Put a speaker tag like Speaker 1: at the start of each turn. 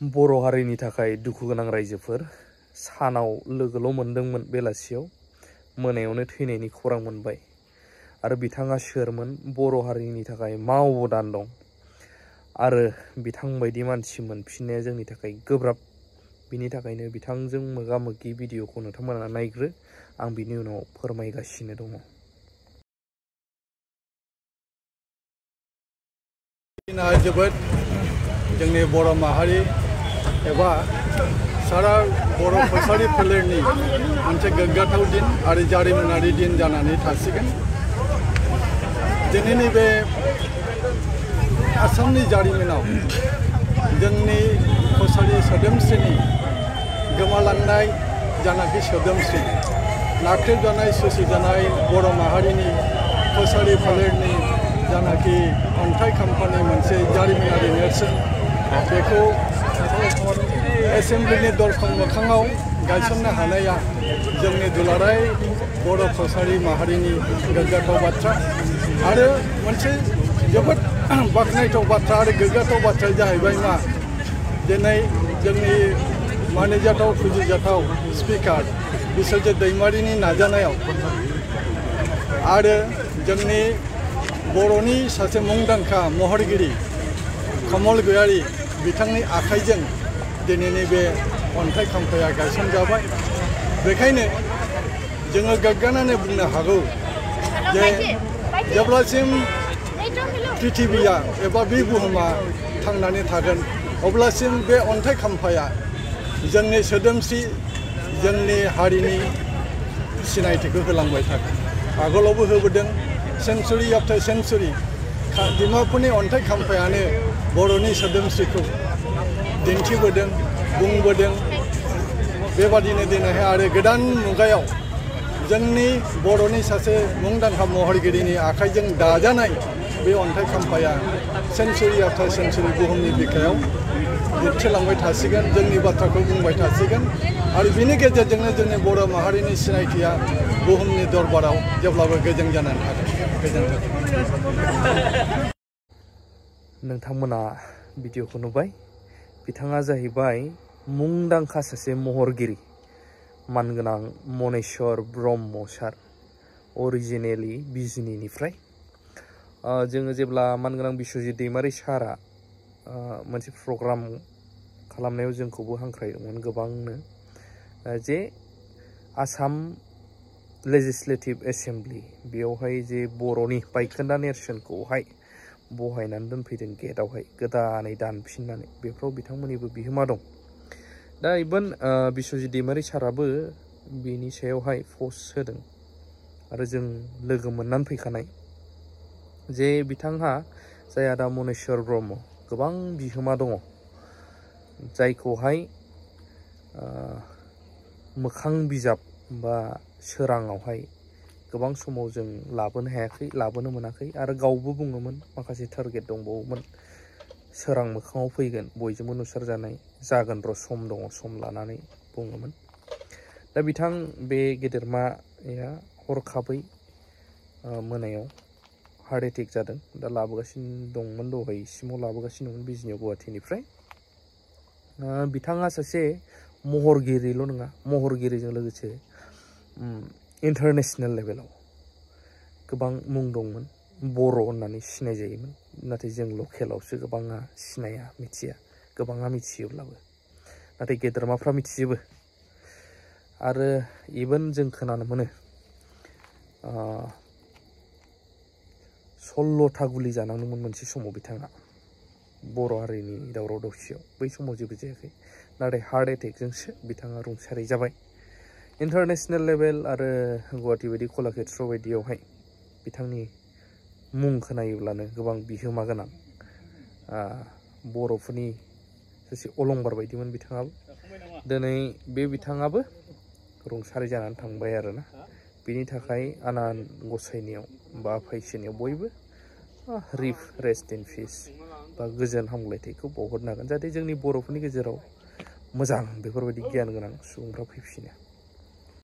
Speaker 1: बर' हारिनि थाखाय दुखु गोनां रायजोफोर सानाव लोगोल' मोनदोंमोन बेलासियाव मोनायावनो थैनायनि खौरां मोनबाय आरो बिथाङा सोरमोन बर' हारिनि थाखाय मा अबदान दं आरो बिथां बायदि मानसि मोनफिननाया जोंनि थाखाय गोब्राब बिनि थाखायनो बिथांजों मोगा-मोगि भिडिअखौ नोंथांमोना नायग्रो आं बिनि उनाव फोरमायगासिनो दङ।
Speaker 2: जोबोद जोंनि बर' माहारि एबा सारा बर' कसारि फोलेरनि मोनसे गोग्गाथाव दिन आरो जारिमिनारि दिन जानानै थासिगोन। दिनैनि बे आसामनि जारिमिनाव जोंनि कसारि सोदोमस्रिनि गोमालांनाय जानाखि सोदोमस्रि नाख्रेबजानाय सुसिजानाय बर' माहारिनि कसारि फोलेरनि जानाखि अन्थाइ खाम्फानि मोनसे जारिमिनारि नेरसोन बेखौ एसेम्ब्लिनि दरखं मोखाङाव गायसननो हानाया जोंनि दुलाराय बर' कसारि माहारिनि गोग्गाथाव बाथ्रा आरो मोनसे जोबोद बाख्नायथाव बाथ्रा आरो गोग्गाथाव बाथ्राया जाहैबाय मा दिनै जोंनि मानिजाथाव फुजिजाथाव स्पिकार बिस्वजित दैमारिनि नाजानायाव आरो जोंनि बर'नि सासे मुंदांखा महरगिरि कमल गयारी बिथांनि आखाइजों दिनैनि बे अन्थाइ खाम्फाया गायसनजाबाय। बेखायनो जोङो गोग्गानानै बुंनो हागौ जे जेब्लासिम पृथिबिया एबा बे बुहुमा थांनानै थागोन अब्लासिम बे अन्थाइ खाम्फाया जोंनि सोदोमस्रि जोंनि हारिनि सिनायथिखौ होलांबाय थागोन। आगोलावबो होबोदों सेन्चुरि आफ्टार सेन्चुरि डिमापुरनि अन्थाइ खाम्फायानो बर'नि सोदोमस्रिखौ दिन्थिबोदों बुंबोदों। बेबादिनो दिनैहाय आरो गोदान मुगायाव जोंनि बर'नि सासे मुंदांखा महरगिरिनि आखाइजों दाजानाय बे अन्थाइ खाम्फाया सेन्चुरि आफ्टार सेन्चुरि बुहुमनि बिखायाव दिन्थिलांबाय थासिगोन जोंनि बाथ्राखौ बुंबाय थासिगोन आरो बिनि गेजेरजोंनो जोंनि बर' माहारिनि सिनायथिया बुहुमनि दरबाराव जेब्लाबो गोजों जानानै थागोन।
Speaker 1: नोंथांमोना भिडिअखौ नुबाय। बिथाङा जाहैबाय मुंदांखा सासे महरगिरि मानगोनां मनेश्वर ब्रह्म सार अरिजिनेलि बिजिनिनिफ्राय। जोङो जेब्ला मानगोनां बिस्वजित दैमारि सारा मोनसे प्रग्राम खालामनायाव जोंखौबो हांख्रायदोंमोन गोबांनो जे आसाम लेजिस्लेटिभ एसेम्ब्लि बेयावहाय जे बर'नि बायखोन्दा नेरसोनखौहाय बहायनानै दोनफैदों गेटआवहाय गोदानै दानफिननानै बेफ्राव बिथांमोननिबो बिहोमा दं। दा इभेन बिस्वजित दैमारि साराबो बेनि सायावहाय पस्ट होदों आरो जों लोगो मोननानै फैखानाय जे बिथांहा जाय आदा मनेश्वर ब्रह्म गोबां बिहोमा दङ जायखौहाय मोखां बिजाब बा सोराङावहाय गोबां समाव जों लाबोनो हायाखै लाबोनो मोनाखै आरो गावबो बुङोमोन माखासे टारगेट दंबावोमोन सोरां मोखाङाव फैगोन बयजोंबो नुसारजानाय जागोन र' सम दङ सम लानानै बुङोमोन। दा बिथां बे गेदेरमाया हरखाबै मोनायाव हार्ट एटेक जादों। दा लाबोगासिनो दंमोन दहायसिमाव लाबोगासिनो दंमोन बिजनियाव गुवाहाटीनिफ्राय। बिथाङा सासे महरगिरिल' नङा महरगिरिजों लोगोसे इन्टारनेसनेल लेभेलाव गोबां मुं दंमोन बर' होननानै सिनाय जायोमोन नाथाय जों लकेलावसो गोबाङा सिनाया मिथिया गोबाङा मिथियोब्लाबो नाथाय गेदेरमाफ्रा मिथिजोबो आरो इभेन जों खोनानो मोनो 16था गुलि जानांदोंमोन मोनसे समाव बिथाङा बर' हारिनि दावराव दावसियाव बै समाव जेबो जायाखै नाथाय हार्ट एटेकजोंसो बिथाङा रुंसारि जाबाय। इन्टारनेसनेल लेभेल आरो गुवाहाटी बायदि कलाक्षेत्र बायदियावहाय बिथांनि मुं खोनायोब्लानो गोबां बिहोमा गोनां बर'फोरनि सासे अलंबार बायदिमोन बिथाङाबो। दिनै बे बिथाङाबो रुंसारि जानानै थांबाय आरोना बिनि थाखाय आनान गसाइनियाव बा आफा इसोरनियाव बयबो रेस्ट इन पिस बा गोजोन हामलायथायखौ बावहरनो हागोन जाहाथे जोंनि बर'फोरनि गेजेराव मोजां बेफोरबायदि गियान गोनां सुबुंफ्रा फैफिनो।